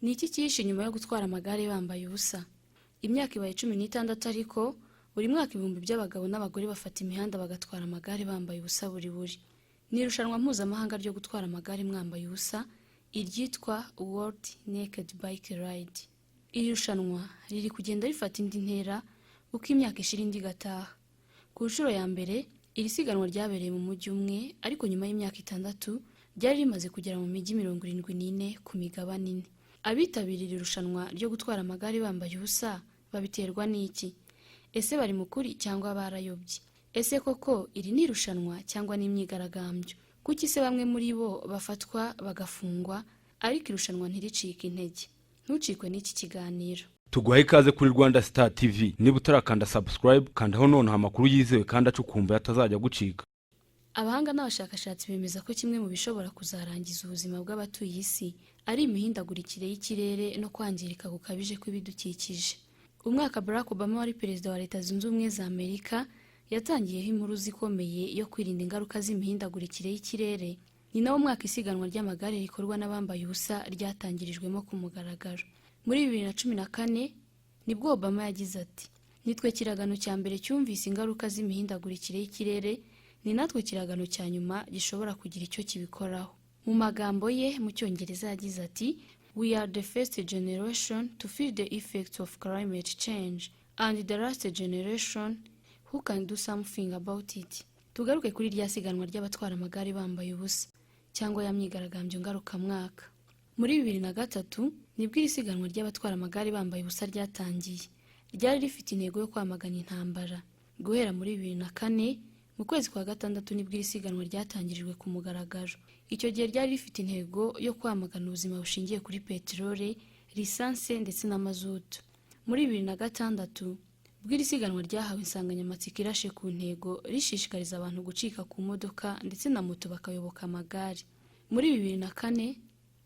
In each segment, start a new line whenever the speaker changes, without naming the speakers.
Ni iki cyihishe inyuma yo gutwara amagare bambaye ubusa? Imyaka ibaye 16, ariko buri mwaka ibihumbi by'abagabo n'abagore bafata imihanda bagatwara amagare bambaye ubusa buri buri. Ni irushanwa mpuzamahanga ryo gutwara amagare mwambaye ubusa, iryitwa World Naked Bike Ride. Iri rushanwa riri kugenda rifata indi ntera uko imyaka ishira indi igataha. Ku nshuro ya mbere iri siganwa ryabereye mu mujyi umwe, ariko nyuma y'imyaka 6 ryari rimaze kugera mu mijyi 74 ku migabane ine. Abitabiriye iri rushanwa ryo gutwara amagare bambaye ubusa babiterwa n'iki? Ese bari mu kuri cyangwa barayobye? Ese koko iri ni irushanwa cyangwa ni imyigaragambyo? Kuki se bamwe muri bo bafatwa bagafungwa, ariko irushanwa ntiricike intege? Ntucikwe n'iki kiganiro.
Tuguhaye ikaze kuri Rwanda Star TV. Niba utarakanda subscribe, kandaho nonaha. Amakuru yizewe kandi acukumbuye atazajya gucika.
Abahanga n'abashakashatsi bemeza ko kimwe mu bishobora kuzarangiza ubuzima bw'abatuye isi ari imihindagurikire y'ikirere no kwangirika gukabije kw'ibidukikije. Umwaka Barack Obama wari perezida wa Leta Zunze Ubumwe za Amerika yatangiyeho impuruza ikomeye yo kwirinda ingaruka z'imihindagurikire y'ikirere, ni nawo mwaka isiganwa ry'amagare rikorwa n'abambaye ubusa ryatangirijwemo ku mugaragaro. Muri 2014 nibwo Obama yagize ati: "Nitwe kiragano cya mbere cyumvise ingaruka z'imihindagurikire y'ikirere, ni natwe kiragano cya nyuma gishobora kugira icyo kibikoraho." Mu magambo ye mu Cyongereza yagize ati: "We are the first generation to feel the effects of climate change and the last generation who can do something about it." Tugaruke kuri rya siganwa ry'abatwara amagare bambaye ubusa cyangwa ya myigaragambyo ngarukamwaka. Muri 2003 nibwo iri siganwa ry'abatwara amagare bambaye ubusa ryatangiye. Ryari rifite intego yo kwamagana intambara. Guhera muri 2004 mu kwezi kwa gatandatu nibwo iri siganwa ryatangirijwe ku mugaragaro. Icyo gihe ryari rifite intego yo kwamagana ubuzima bushingiye kuri peteroli, lisansi ndetse na mazutu. Muri 2006 ubwo iri siganwa ryahawe insanganyamatsiko irashe ku ntego, rishishikariza abantu gucika ku modoka ndetse na moto bakayoboka amagare. Muri 2004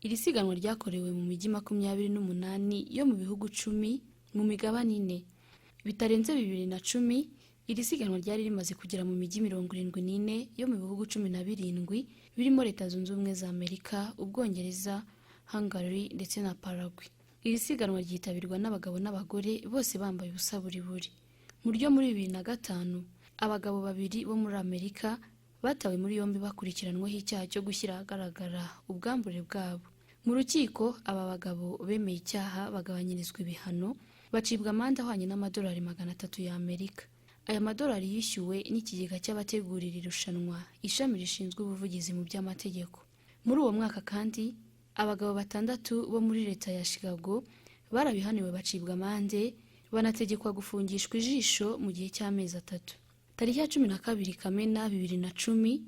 iri siganwa ryakorewe mu mijyi 28 yo mu bihugu 10 mu migabane ine. Bitarenze 2010 iri siganwa ryari rimaze kugera mu mijyi 74 yo mu bihugu 17 birimo Leta Zunze Ubumwe za Amerika, Ubwongereza, Hungary ndetse na Paraguay. Iri siganwa ryitabirwa n'abagabo n'abagore bose bambaye ubusa buri buri. Mu ryo muri 2005 abagabo babiri bo muri Amerika batawe muri yombi bakurikiranweho icyaha cyo gushyira ahagaragara ubwambure bwabo. Mu rukiko aba bagabo bemeye icyaha, bagabanyirizwa ibihano, bacibwa amande ahwanye n'amadolari 300 y'Amerika. Aya madolari yishyuwe n'ikigega cy'abategurira irushanwa, ishami rishinzwe ubuvugizi mu by'amategeko. Muri uwo mwaka kandi abagabo batandatu bo muri leta ya Chicago barabihaniwe, bacibwa amande, banategekwa gufungishwa ijisho mu gihe cy'amezi 3. Tariki ya 12 Kamena 2010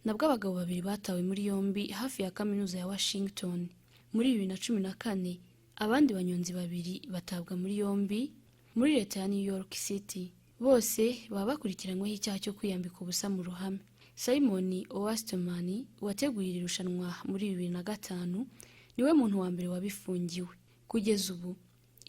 nabwo abagabo babiri batawe muri yombi hafi ya Kaminuza ya Washington. Muri 2014 abandi banyonzi babiri batabwa muri yombi muri leta ya New York City. Bose baba bakurikiranyweho icyaha cyo kwiyambika ubusa mu ruhame. Simon Osterman wateguye iri rushanwa muri 2005 niwe muntu wa mbere wabifungiwe. Kugeza ubu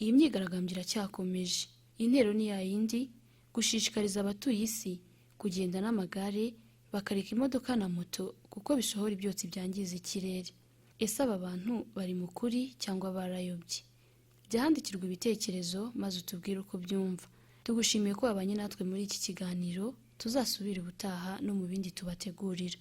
iyi myigaragambyo iracyakomeje. Intero ni yayindi: gushishikariza abatuye isi kugenda n'amagare, bakareka imodoka na moto kuko bisohora ibyotsi byangiza ikirere. Ese aba bantu bari mu kuri cyangwa barayobye? Jya ahandikirwa ibitekerezo maze utubwire uko ubyumva. Tugushimiye ko wabanye natwe muri iki kiganiro. Tuzasubire ubutaha no mu bindi tubategurira.